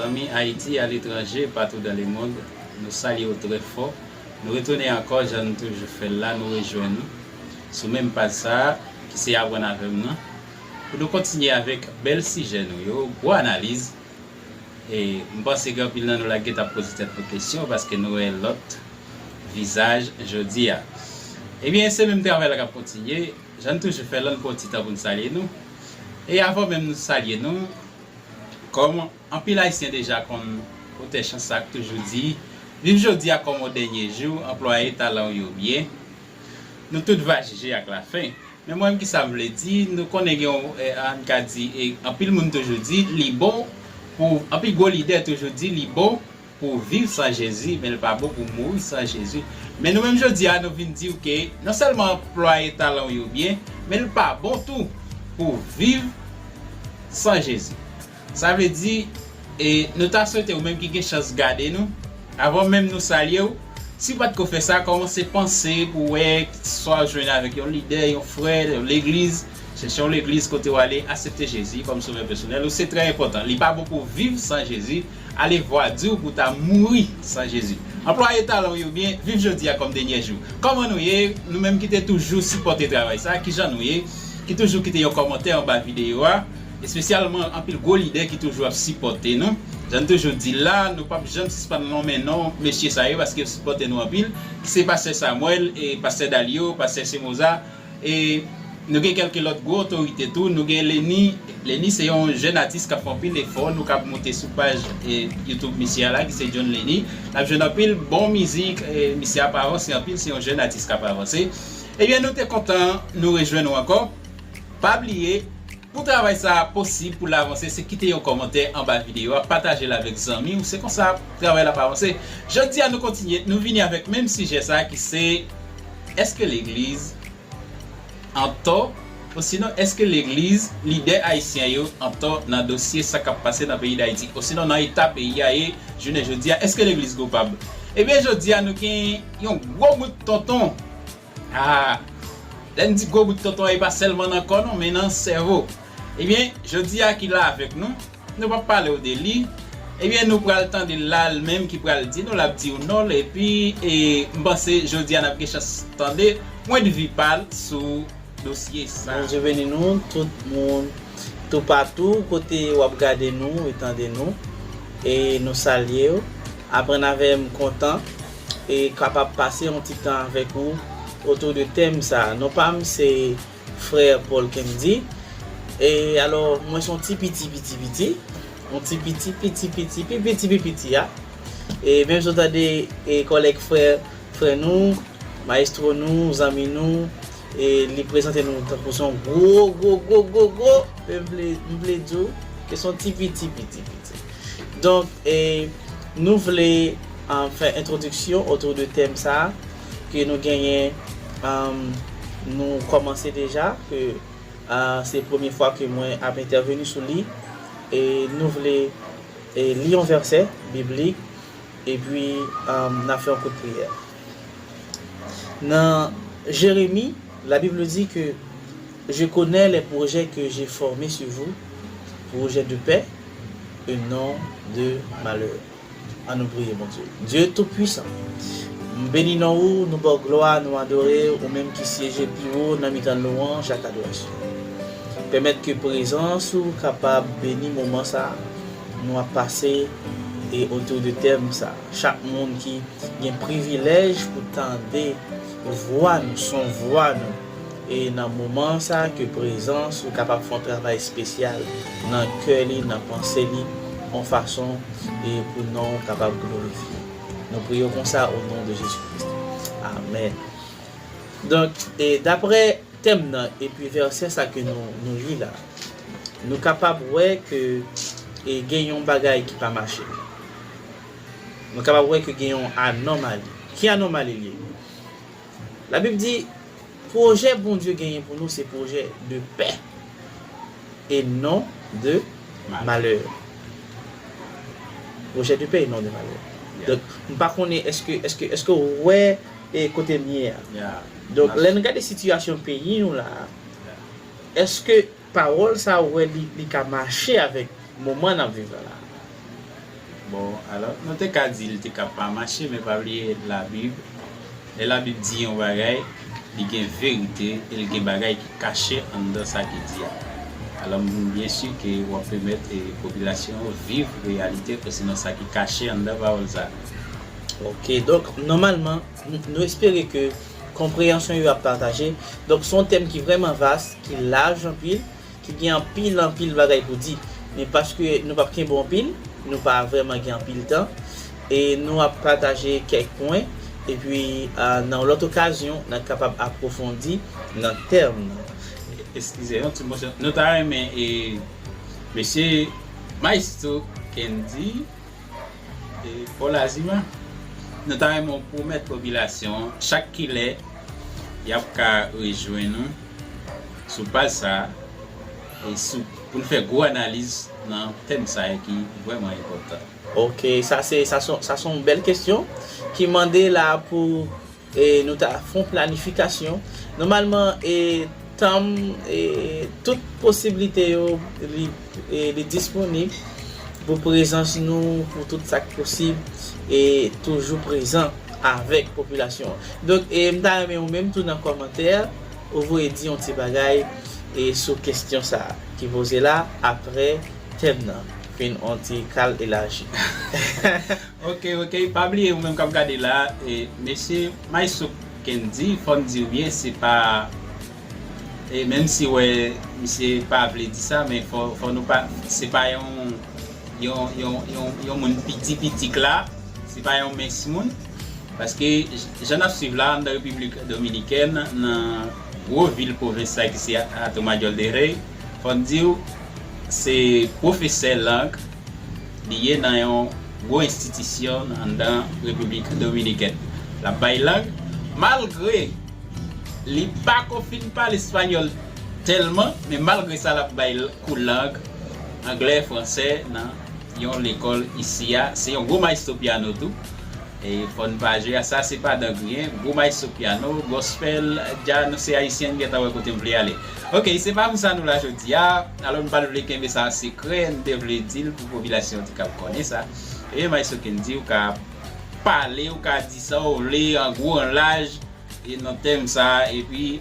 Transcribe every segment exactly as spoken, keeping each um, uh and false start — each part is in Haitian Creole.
Zanmi Ayiti aletranje, patou dan lemonn, nou salye w trè fò. Nou retounen ankò, jan nou toujou fè l la, nou rejwenn nou sou menm paj sa a, ki se Aprann avè m nan, pou nou kontinye avèk bèl sijè nou yo, gwo analiz. E m panse gen anpil nan nou la ki t ap poze tèt nou kesyon, paske nou wè lòt vizaj jodi a. Ebyen, se menm travay la k ap kontinye. Jan n toujou fè l, ann pran yon ti tan pou n salye nou. E avan menm nou salye nou, kòm anpil Ayisyen deja konn, otè chan sa k toujou di, viv jodi a kòm yon dènye jou, anplwaye talan w yo byen. Nou tout va jije ak lafen. Men mwen menm, kisa m vle di? Nou konnen gen yon, eh, ann ka di, eh, anpil moun toujou di, li bon pou, anpil gwo lidè toujou di, li bon pou w viv san Jezi, men l pa bon pou w mouri san Jezi. Men nou menm jodi a, nou vin di w ke non sèlman anplwaye talan w yo byen, men l pa bon tou pou w viv san Jezi. Sa vle di, e, nou ta swete ou menm ki gen chans gade nou, avan menm nou salye w, si w pa t ko fè sa, kòmanse panse pou w wè swa w jwenn avèk yon lidè, yon frè, yon legliz, chèche yon legliz kote w ale, aksepte Jezi kòm Sovè pèsonèl ou, se trè enpòtan. Li pa bon pou w viv san Jezi, ale vwa di w pou w ta mouri san Jezi. Anplwaye talan w yo byen, viv jodi a kòm dènye jou. Kòman nou ye? Nou menm ki te toujou sipòte travay sa, kijan nou ye? Ki toujou kite yon kòmantè anba videyo a, espesyalman anpil gwo lidè ki toujou ap sipòte nou. Jan n toujou di l la, nou p ap janm sispann lonmen non mesye sa yo, paske yo sipòte nou anpil, ki se pastè Samuel, e pastè Dalio, pastè Semoza, e nou gen kèlke lòt gwo otorite tou. Nou gen Lenny. Lenny se yon jèn atis k ap fè anpil efò. Nou kab moute sou paj, e, YouTube misye a la, ki se John Lenny. N ap jwenn anpil bon mizik. E, misye ap avanse anpil. Se yon jèn atis k ap avanse. Ebyen, nou te kontan nou rejwenn ou ankò. Pa bliye, pou travay sa a posib, pou l avanse, se kite yon kòmantè anba videyo a, pataje l avèk zanmi w. Se konsa travay la ap avanse. Jodi a, nou kontinye, nou vini avèk menm sijè sa a ki se, èske legliz antò, osinon èske legliz, lidè ayisyen yo antò nan dosye sa k ap pase nan peyi Dayiti, osinon nan eta peyi a ye jounen jodi a, èske legliz koupab? Ebyen, jodi a, nou gen yon gwo bout tonton. Ah, lè n di gwo bout tonton, e pa sèlman nan kò non, men nan sèvo. Ebyen, jodi a ki la avèk nou, nou p ap pale w de li. Ebyen, nou pral tande l la, l menm ki pral di nou, l ap di w non l, epi, e, m panse jodi a n ap gen chans tande pwendvi pa l sou dosye sa. Bondye beni nou, tout moun, toupatou, kote w ap gade nou e tande nou. E nou salye w. Aprann avè m kontan e kapab pase yon ti tan avèk ou otou de tèm sa. Non pa m se Frè Paul Kendy. E alò, mwen se yon ti piti, piti, piti. Yon ti piti, piti, piti, pi piti, pi piti a. E menm jan w tande, e kòlèg frè, frè nou, mayestwo nou, zanmi nou, e li prezante nou tankou se yon gwo, gwo, gwo, gwo, gwo, men m vle, m vle di w ke se yon ti piti, piti, piti. Donk, e nou vle, ah, fè entwodiksyon otou de tèm sa a ke nou genyen, ah, nou kòmanse deja, ke, ah, se premye fwa ke mwen ap entèveni sou li, e nou vle, e li yon vèsè biblik, epi, ah, n ap fè yon kout priyè. Nan Jeremi, la Bible dit que je connais les projets que j'ai formés sur vous, projets de paix et non de malheur. Ann nou priye, Bondye. Dye Toupwisan, m beni non ou, nou ba w glwa, nou adore w, ou menm ki syeje pi wo nan mitan lwanj ak adorasyon. Pèmèt ke prezans ou kapab beni moman sa a nou ap pase e otou de tèm sa a. Chak moun ki gen privilèj pou tande vwa nou, son vwa nou. E nan moman sa a, ke prezans ou kapab fè yon travay espesyal nan kè li, nan panse li, yon fason e pou non w kapab glorifye. Nou priye w konsa o non de Jezi Kris. Amèn. Donk, e daprè tèm nan epi vèsè sa ke nou, nou li la, nou kapab wè ke e gen yon bagay ki pa mache. Nou kapab wè ke gen yon anòmali. Ki anòmali l ye? Labib di, pwojè Bondye genyen pou nou, se pwojè de pè e non de malè. Pwojè de pè e non de malè. Donk, m pa konnen, èske, èske, èske w wè e kote m ye a? Donk, lè n gade sitiyasyon peyi nou la, èske pawòl sa a, w wè li, li ka mache avèk moman n ap viv la la? Bon, alò, nou te ka di l te ka pa mache, men pa bliye Labib. Lè Labib di yon bagay, li gen verite e li gen bagay ki kache anndan sa ki di a. Alò, m byen si ke w ap pèmèt e, popilasyon an viv reyalite, osinon sa ki kache anndan pawòl sa a. Ok, donk, nòmalman, n- nou espere ke konpreyansyon yo ap pataje. Donk, se yon tèm ki vrèman vas, ki laj anpil, ki gen anpil, anpil bagay pou di. Men paske nou p ap kenbe anpil, nou pa vrèman gen anpil tan, e nou ap pataje kèk pwen, epi a, nan lòt okazyon, n ap kapab apwofondi nan tèm nan. Eskize, yon ti moso. Nou ta renmen e, mesye Maestro Kendy, e, Paul Azima, nou ta renmen pwomèt popilasyon an, chak kilè y ap ka rejwenn nou sou paj sa a, e sou, pou n fè gwo analiz nan tèm sa a ki vrèman enpòtan. Ok, sa se sa se sa se yon bèl kesyon ki mande la pou e, nou ta fè yon planifikasyon. Nòmalman, e, tan m, e, tout posiblite yo, li, e, li disponib pou prezans nou, pou tout sa k posib, e toujou prezan avèk popilasyon an. Donk, e, m ta renmen ou menm tou nan kòmantè, ou voye di yon ti bagay e sou kesyon sa a ki poze la, apre tèm nan fin yon ti kal elaji. Ok, ok, pa bliye ou menm k ap gade la, e, mesye Maestro Kendy, fò n di w byen, se pa, e, menm si w wè misye pa vle di sa, men fò, fò nou pa, se pa yon, yon, yon, yon, yon moun piti, piti k la, se pa yon mens moun, paske j- jan n ap swiv la, anndan Repiblik Dominikèn, nan gwo vil pwovens sa ki se Atomayor del Rey, fò n di w, se pwofesè lang, li ye nan yon gwo enstitisyon anndan Repiblik Dominikèn. L ap bay lang, malgre li pa ko fin pale espanyòl tèlman, men malgre sa, l ap bay l- kou lang anglè, fransè nan yon lekòl isi a. Se yon gwo maestro pyano tou. E fò n pa jwe a sa, se pa dan griyen. Gwo maestro pyano, gospel, djaz, nou se ayisyen, n gentan wè kote m vle ale. Ok, se pa pou sa nou la jodi a. Alò, m pa t vle kenbe sa an sekrè, m te vle di l pou popilasyon an te kab konnen sa. E maestro Kendy, ou ka pale, ou ka di sa w vle, an gwo, an laj, e nan tèm sa a, epi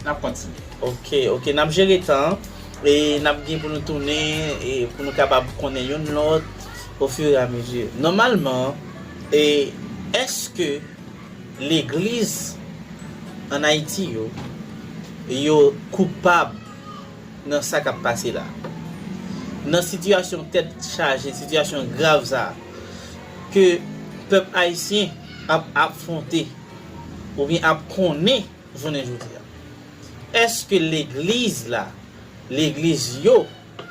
n ap kontinye. Ok, ok, n ap jere tan an, e n ap gen pou nou tounen, e pou nou kapab konnen youn lòt ofiramezu. Nòmalman, e èske legliz ann Ayiti yo, yo koupab nan sa k ap pase la? Nan sitiyasyon tèt chaje, sitiyasyon grav sa a, ke pèp ayisyen ap afwonte, oubyen ap konnen jounen jodi a. Èske legliz la, legliz yo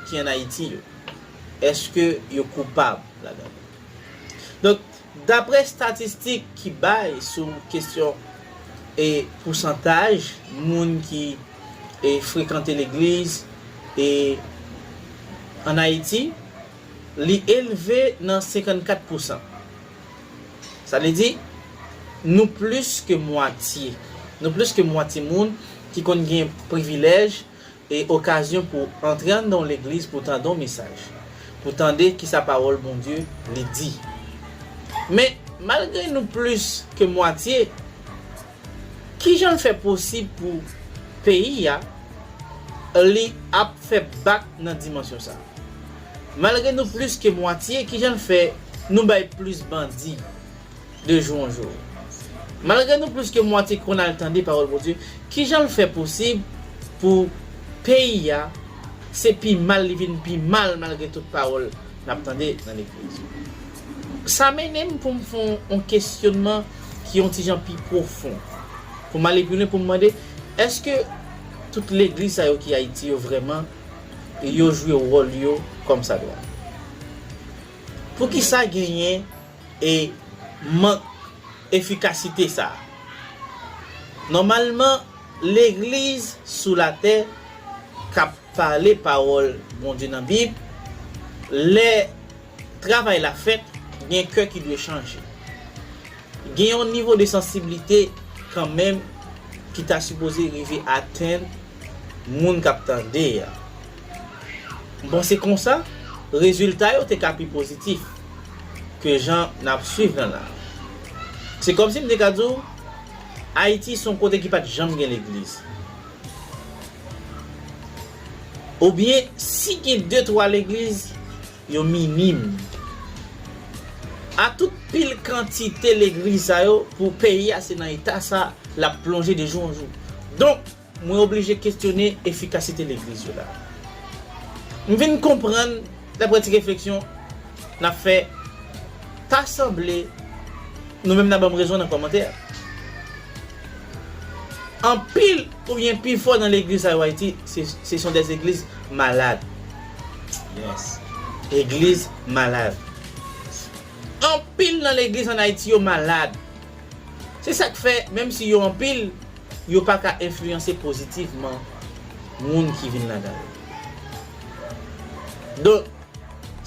ki ann Ayiti yo, èske yo koupab ladan li? Donk, daprè estatistik ki bay sou kesyon e pousantaj moun ki e frekante legliz e ann Ayiti, li elve nan senkannkat pousan. Sa vle di, nou plis ke mwatye. Nou plis ke mwatye moun ki konn gen privilèj e okazyon pou antre anndan yon legliz, pou tande yon mesaj, pou tande kisa pawòl Bondye li di. Men, malgre nou plis ke mwatye, kijan l fè posib pou peyi a, li ap fè bak nan dimansyon sa a? Malgre nou plis ke mwatye, kijan l fè nou bay plis bandi de jou an jou? Malgre nou plis ke mwatye konn al tande pawòl Bondye, kijan l fè posib pou peyi a, se pi mal li vin pi mal malgre tout pawòl n ap tande nan legliz? Sa mennen m pou m fè yon, yon kesyonman ki yon ti jan pi pwofon. Pou m ale pi lwen, pou m mande, èske tout legliz sa yo ki Ayiti yo vrèman, yo jwe wòl yo kòmsadwa? Poukisa genyen e mank efikasite sa a? Nòmalman, legliz sou latè k ap pale pawòl Bondye nan Bib, lè travay la fèt, gen kè ki dwe chanje. Gen yon nivo de sansiblite kanmenm ki ta sipoze rive atenn moun k ap tande a. M panse konsa, rezilta yo te ka pi pozitif. ke jan n ap swiv lan la. Se kòmsi m te ka di w, Ayiti se yon kote ki pa t janm gen legliz. Oubyen, si gen de twa legliz, yo minim. A tout pil kantite legliz sa yo, pou peyi a se nan eta sa l ap plonje de jou an jou. Donk, mwen oblije kestyone efikasite legliz yo la. M vin konprann, daprè ti refleksyon n ap fè, ta sanble nou menm n a ban m rezon nan kòmantè. Anpil oubyen pifò nan legliz sa yo Ayiti, se, se sont des églises malades. Yes. Egliz malad. Anpil nan legliz an Ayiti yo malad. Se sa k fè, menm si yo anpil, yo pa ka enfliyanse pozitivman moun ki vin ladan yo. Donk,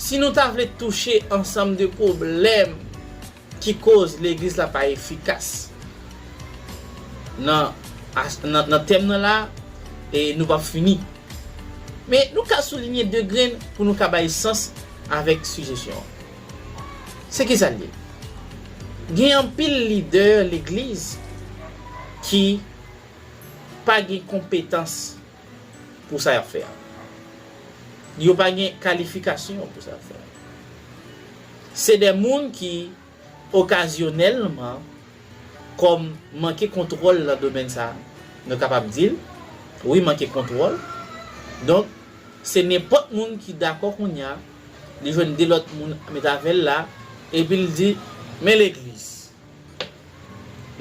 si nou ta vle touche ansanm de pwoblèm ki koz legliz la pa efikas nan, nan, nan tèm nan la, e nou p ap fini. Men nou ka soulinye de grenn pou nou ka bay sans avèk sijesyon an. Se kisa l ye? Gen anpil lidè legliz ki pa gen konpetans pou sa y ap fè a. Yo pa gen kalifikasyon pou sa y ap fè a. Se de moun ki, okazyonèlman, kòm manke kontwòl nan domèn sa a, nou kapab di l, wi, manke kontwòl. Donk, se nenpòt moun ki dakò kounye a, li jwenn de lòt moun met avè l la, epi l di, men legliz.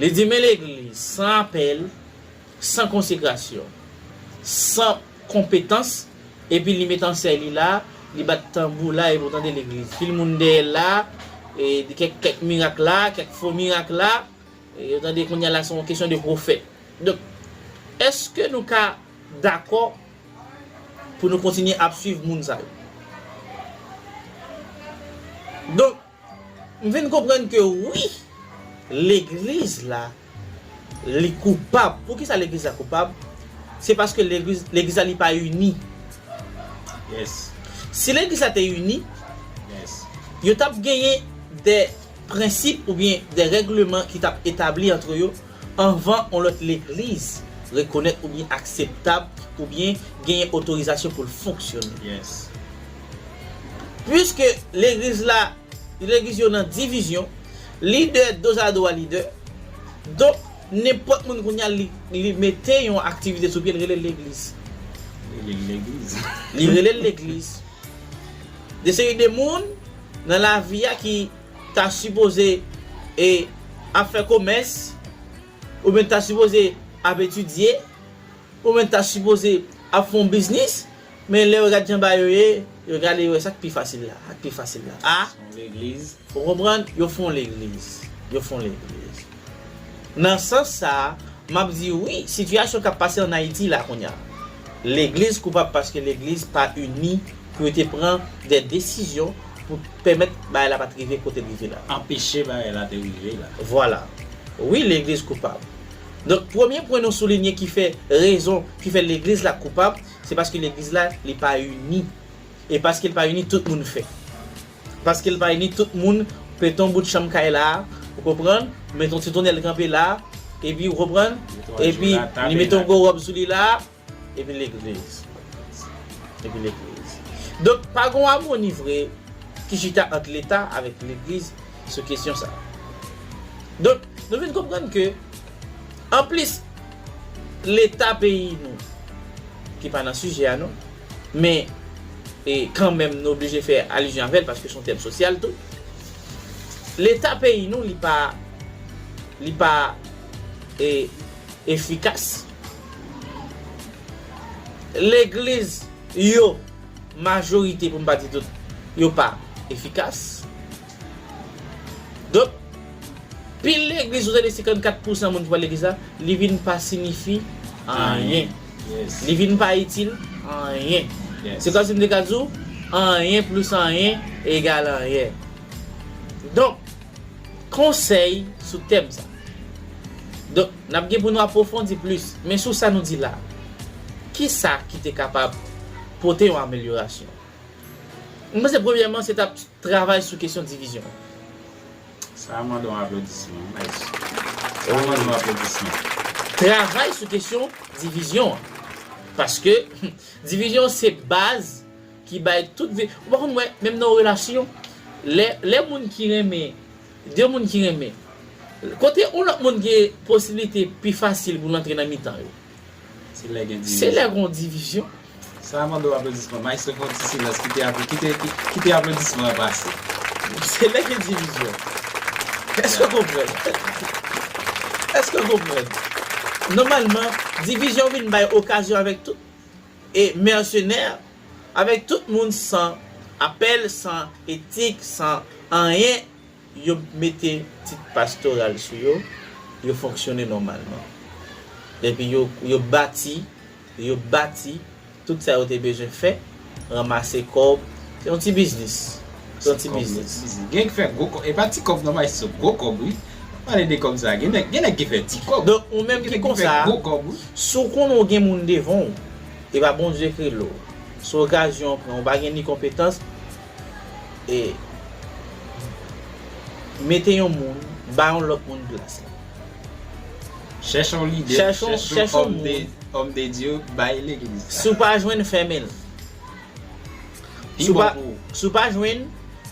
Li di, men legliz, san apèl, san konsekrasyon, san konpetans, epi li met ansè li la, li bat tanbou la, epi w tande legliz. Pil moun dèyè l la, e, kèk, kèk mirak la, kèk fo mirak la, e, w tande kounye a la, se yon kesyon de pwofèt. Donk, èske nou ka dakò pou nou kontinye ap swiv moun sa yo? Donk, m vin konprann ke wi, legliz la, li koupab. Poukisa legliz la koupab? Se paske legliz, legliz la, li pa ini. Yes. Si legliz la te ini, yes, yo t ap genyen de prensip oubyen de règleman ki t ap etabli ant yo anvan yon lòt legliz rekonèt oubyen akseptab oubyen genyen otorizasyon pou l fonksyone. Yes. Piske legliz la, legliz yo nan divizyon, lidè dozado a lidè, donk nenpòt moun kounye a li, li mete yon aktivite sou pye, l rele l legliz. Li rele l legliz. Li rele l legliz. De seri de moun nan lavi a ki ta sipoze e ap fè komès, oubyen ta sipoze ap etidye, oubyen ta sipoze ap fè yon biznis, men lè yo gad jan bagay yo ye, yo gade yo wè sa k pi fasil la, sa k pi fasil la. A, se yon legliz. Ou konprann? Yo fè yon legliz. Yo fè yon legliz. Nan sans sa a, m ap di wi, sitiyasyon k ap pase ann Ayiti la kounye a. Legliz koupab paske legliz pa ini pou yo te pran de desizyon pou pèmèt bagay la pa t rive kote l rive la. Anpeche bagay la te rive la. Vwala. Wi, legliz koupab. Donk, premye pwen nou soulinye ki fè rezon, ki fè legliz la koupab, se paske legliz la, li pa ini. E paske l pa ini, tout moun fè. Paske l pa ini, tout moun pete yon bout chanm kay la, ou konprann? Mete yon ti tonnèl kanpe la, epi ou konprann? Epi li mete yon gwo wòb sou li la, epi legliz. Epi legliz. Donk, pa gen yon amoni vre ki chita ant Leta avèk legliz sou kesyon sa a. Donk, nou vin konprann ke, anplis, Leta peyi nou, ki pa nan sijè a non, men, e, kanmenm, nou oblije fè alizyon avè l, paske se yon tèm sosyal tou. Leta peyi nou, li pa, li pa, e, efikas. Legliz yo, majorite, pou m pa di tout, yo pa efikas. Donk, pil legliz, ou tande senkannkat pousan moun ki pral legliz la, li vin pa siyifi anyen. Yes. Li vin pa itil anyen. Yes. Se kòmsi m te ka di w, anyen plis anyen egal anyen. Donk, konsèy sou tèm sa. Donk, n ap gen pou nou apwofondi plis, men sou sa nou di la, kisa ki te kapab pote yon amelyorasyon? Mwen panse premyèman, se t ap travay sou kesyon divizyon. Sa mande yon aplodisman, maestro. Sa mande yon aplodisman. Travay sou kesyon divizyon an. Paske divizyon se baz ki bay tout vi. Ou pa konn wè, menm nan yon relasyon, lè, lè moun ki renmen, de moun ki renmen, kote yon lòt moun gen posiblite pi fasil pou l antre nan mitan yo. Se lè gen divizyon. Se lè gen divizyon. Sa mande w aplodisman. Maestro fè yon ti silans, kite apl-, kite, ki-, kite aplodisman an pase. Se lè gen divizyon. Èske w konprann? Èske w konprann? Nòmalman, divizyon vin bay okazyon avèk tout e mèsenè, avèk tout moun san apèl, san etik, san anyen. Yo mete tit pastoral sou yo, yo fonksyone nòmalman. Epi yo, yo bati, yo bati tout sa yo te bezwen fè, ranmase kòb. Se yon ti biznis. Se yon ti biznis. Gen ki fè gwo kòb. E pa ti kòb non, maestro, gwo kòb, wi. Pale de kòb sa. Gen nèg, gen nèg ki fè ti kòb. Donk, ou menm ki konsa, gwo kòb, wi. Si w konnen w gen moun devan w, e pa Bondye k rele w. Se okazyon w pran, ou pa gen ni konpetans, e mete yon moun, ba yon lòt moun plas la. Chèche yon lidè, chèche yon, chèche yon chèche yon homme de, moun. Homme de Dieu, bay legliz la. Si w pa jwenn, fèmen l. Pi bon pou ou. Si w pa, si w pa jwenn,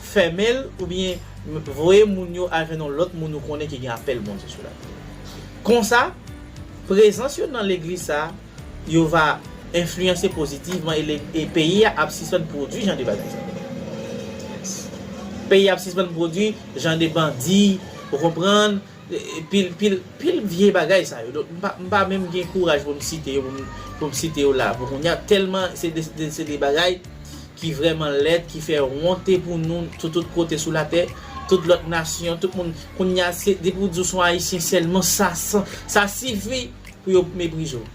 fèmen l oubyen voye moun yo al jwenn yon lòt moun ou konnen ki gen apèl Bondye sou latè. Konsa, prezans yo nan legliz sa a, yo va enfliyanse pozitivman e le-, e peyi a ap sispann pwodui jan de bagay sa yo. Peyi a ap sispann pwodui jan de bandi, ou konprann, e, e, pil, pil, pil vye bagay sa yo. Donk, m pa, m pa menm gen kouraj pou m site yo, pou m, pou m site yo la. Pou kounye a, tèlman se de, de, se de bagay ki vrèman lèd, ki fè wonte pou nou sou tout kote sou latè, tout lòt nasyon, tout moun. Kounye a, se, depi w di w se yon Ayisyen sèlman, sa, sa, sa sifi pou yo meprize w.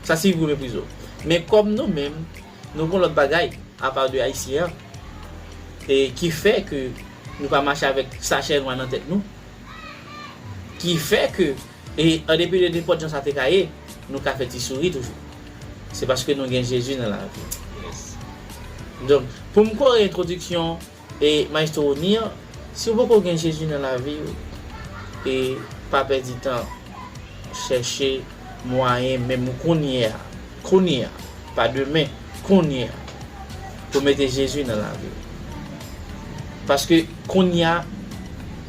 Sa sifi pou yo meprize w. Men kòm nou menm, nou gon lòt bagay, apa de Ayisyen an, e ki fè ke nou pa mache avèk sachè nwa nan tèt nou, ki fè ke, e an depi de nenpòt jan sa te ka ye, nou ka fè ti souri toujou. Se paske nou gen Jezi nan lavi. Donk, pou m kore entwodiksyon, e Maestro Rony an, si w poko gen Jezi nan lavi w, e pa pèdi tan, chèche mwayen menm kounye a, kounye a, pa demen, kounye a, pou mete Jezi nan lavi w. Paske kounye a,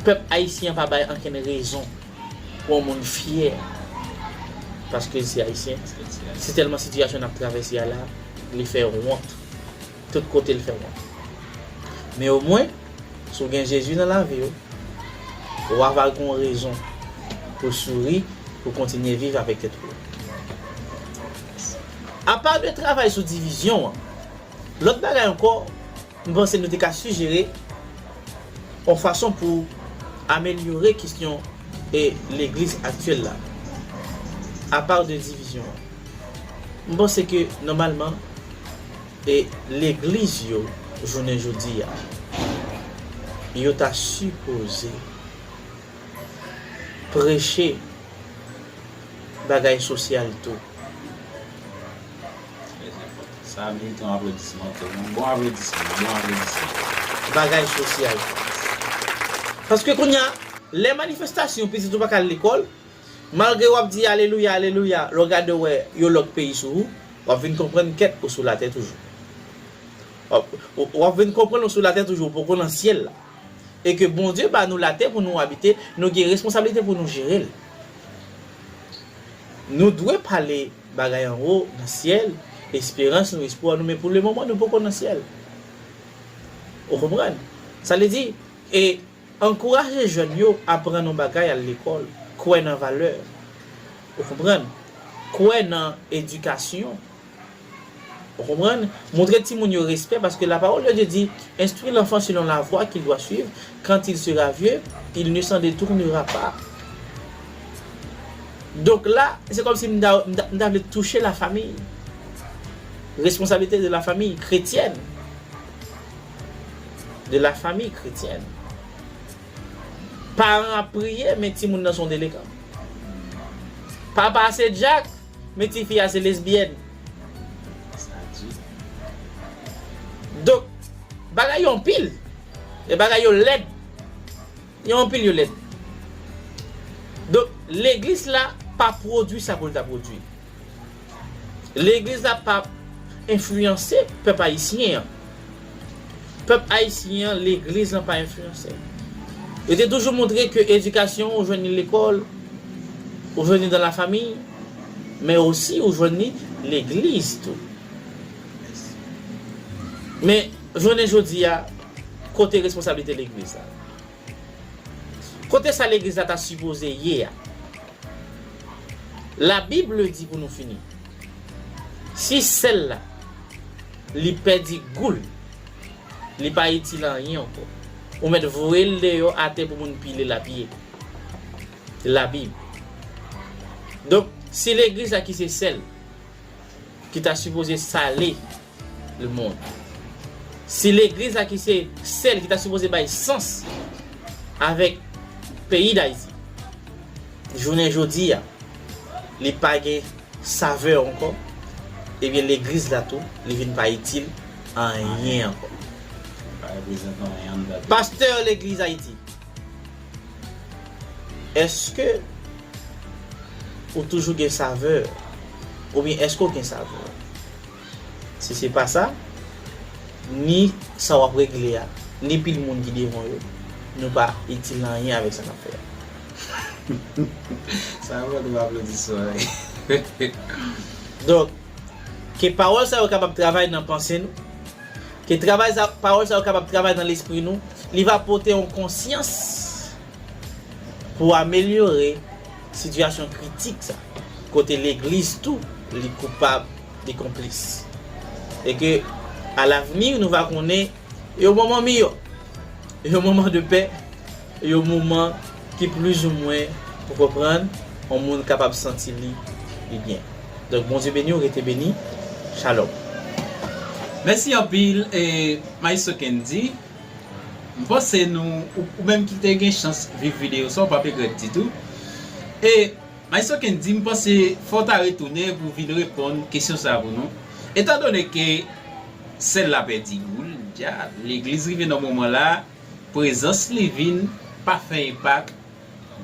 pèp ayisyen an pa bay ankenn rezon pou yon moun fyè paske l se ayisyen. Se tèlman sitiyasyon n ap travèse a la, li fè wont. Tout kote l fè wont. Men omwen, si w gen Jezi nan lavi w, w ava gon rezon pou souri, pou kontinye viv avèk tèt ou. Apa de travay sou divizyon an, lòt bagay ankò, m panse nou te ka sijere yon fason pou amelyore kesyon e legliz aktyèl la. Apa de divizyon an. M panse ke nòmalman, e legliz yo, jounen jodi a, yo ta sipoze preche bagay sosyal tou. Sa merite yon aplodisman tou. Yon bon aplodisman, bon aplodisman. Bagay sosyal. Paske kounye a, lè manifestasyon, pitit ou pa ka al lekòl, malgre w ap di alelouya, alelouya, lè w gade w wè yo lòk peyi sou ou, w ap vin konprann kèt ou sou latè toujou. W ap, w ap vin konprann ou sou latè toujou, ou poko nan syèl la. E ke Bondye ba nou latè pou nou abite, nou gen responsablite pou nou jere l. Nou dwe pale bagay anwo, nan syèl, esperans nou, espwa nou, men pou le moman, nou poko nan syèl. Ou konprann? Sa vle di, e ankouraje jèn yo aprann yon bagay, al lekòl, kwè nan valè. Ou konprann? Kwè nan edikasyon. Ou konprann? Montre timoun yo respè, paske la parole de Dieu dit, instruis l'enfant selon la voie qu'il doit suivre, quand il sera vieux, il ne s'en détournera pas. Donk la, se kòmsi m ta, m ta, m ta vle touche la famille. Responsabilité de la famille chrétienne. De la famille chrétienne. Paran ap priye, men timoun nan se yon delekan. Papa se djak, men tifi a se lesbyèn. Sa di. Donk, bagay yo anpil. E bagay yo lèd. Yo anpil, yo lèd. Donk, legliz la pa pwodui sa pou l ta pwodui. Legliz la pa enfliyanse pèp ayisyen an. Pèp ayisyen an, legliz lan pa enfliyanse. Yo te toujou montre ke edikasyon ou jwenn li lekòl, ou jwenn li nan lafami, men osi ou jwenn li legliz tou. Men, jounen jodi a, kote responsablite legliz la? Kote sa legliz la ta sipoze ye a? La Bible di pou nou fini. Si sèl la, li pèdi gou l, li pa itil anyen ankò. Ou mèt voye l deyò atè pou moun pile l ap ye. Labib. Donk, si legliz la ki se sèl ki ta sipoze sale lemonn, si legliz la ki se sèl ki ta sipoze bay sans avèk peyi Dayiti, jounen jodi a, li pa gen savè ankò, ebyen legliz la tou, li vin pa itil anyen ankò. Pa reprezante anyen anndan peyi. Pastè legliz Ayiti, èske ou toujou gen savè? Oubyen èske w gen savè? Si se pa sa, ni sa w ap regle a, ni pil moun ki devan yo, nou pa itil anyen avèk sa n ap fè a. Sa yo, nou aplodisman. Donk, ke pawòl sa yo kapab travay nan panse nou, ke travay sa, pawòl sa yo kapab travay nan lespri nou, li va pote yon konsyans pou amelyore sitiyasyon kritik sa, kote legliz tou, li koupab, li konplis. E ke, alavni, nou va konnen yon moman miyò, yon moman de pè, yon moman ki plizoumwen, ou konprann, yon moun kapab santi li, li byen. Donk, Bondye beni w, rete beni. Shalom. Mèsi anpil, e, Maestro Kendy. M panse nou, ou, ou menm ki te gen chans viv videyo sa, ou p ap regrèt ditou. E, Maestro Kendy, m panse fò w ta retounen pou w vin reponn kesyon sa a pou nou. Etandone ke sèl la pèdi gou l, dja, legliz rive nan moman la, prezans li vin pa fè enpak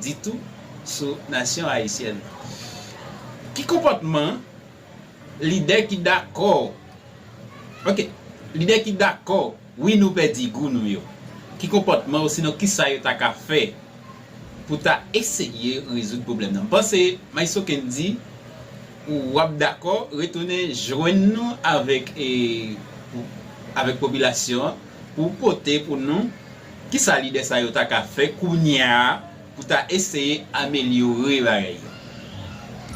ditou sou nasyon ayisyèn. Ki konpòtman lidè ki dakò, oke, lidè ki dakò, wi, nou pèdi gou nou yo, ki konpòtman osinon kisa yo ta ka fè pou ta eseye rezoud pwoblèm nan? M panse Maestro Kendy, ou w ap dakò retounen jwenn nou avèk, e, avèk popilasyon an pou pote pou nou kisa lidè sa yo ta ka fè kounye a pou ta eseye amelyore bagay yo.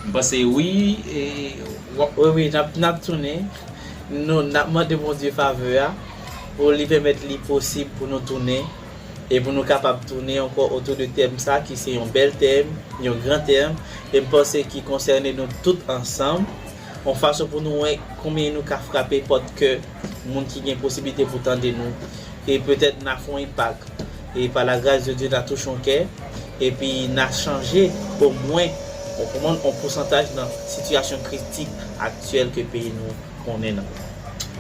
M panse wi, e, w ap Wi, wi, n ap, n ap tounen. Nou, n ap mande Bondye favè a pou li pèmèt li posib pou nou tounen e pou nou kapab tounen ankò otou de tèm sa ki se yon bèl tèm, yon gran tèm, e m panse ki konsène nou tout ansanm, yon fason pou nou wè konbyen nou ka frape pòt kè moun ki gen posiblite pou tande nou, e petèt n a fè yon enpak. Et par la grâce de Dieu, n a touche yon kè, epi n a chanje omwen, on, on pousantaj nan sitiyasyon kritik aktyèl ke peyi nou konnen nan.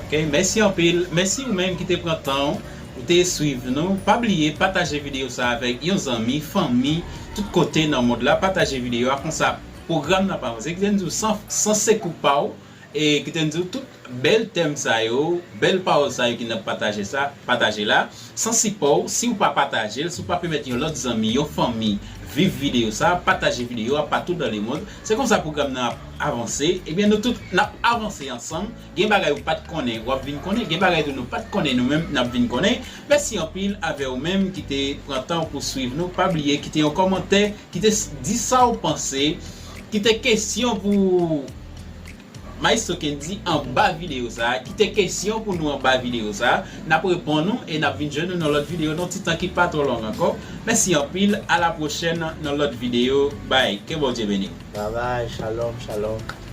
Ok, mèsi anpil. Mèsi ou menm ki te pran tan w pou te swiv nou. Pa bliye pataje videyo sa avèk yon zanmi, fanmi, tout kote nan mond la. Pataje videyo a, konsa pwogram nan pa avanse. Ki te di w san, san se kou pa w, e ki te di w tout bèl tèm sa yo, bèl pawòl sa yo ki nan pataje sa, pataje la. San sipò w, si w pa pataje l, si w pa pèmèt yon lòt zanmi, yon fanmi viv videyo sa, pataje videyo a patou dans le monde. Se konsa pwogram nan ap avanse. Ebyen, nou tout n ap avanse ansanm. Gen bagay ou pa t konnen, w ap vin konnen. Gen bagay tou nou pa t konnen, nou menm n ap vin konnen. Mèsi anpil avè w menm ki te pran tan w pou swiv nou. Pa bliye kite yon kòmantè, kite s-, di sa w panse, kite kesyon pou Maestro Kendy anba videyo sa a. Kite kesyon pou nou anba videyo sa a. N ap reponn ou e n ap vin jwenn nou nan lòt videyo nan yon ti tan ki pa twò long ankò. Mèsi anpil. A la pwochèn nan lòt videyo. Bay. Ke Bondye beni w. Babay. Shalom, shalom.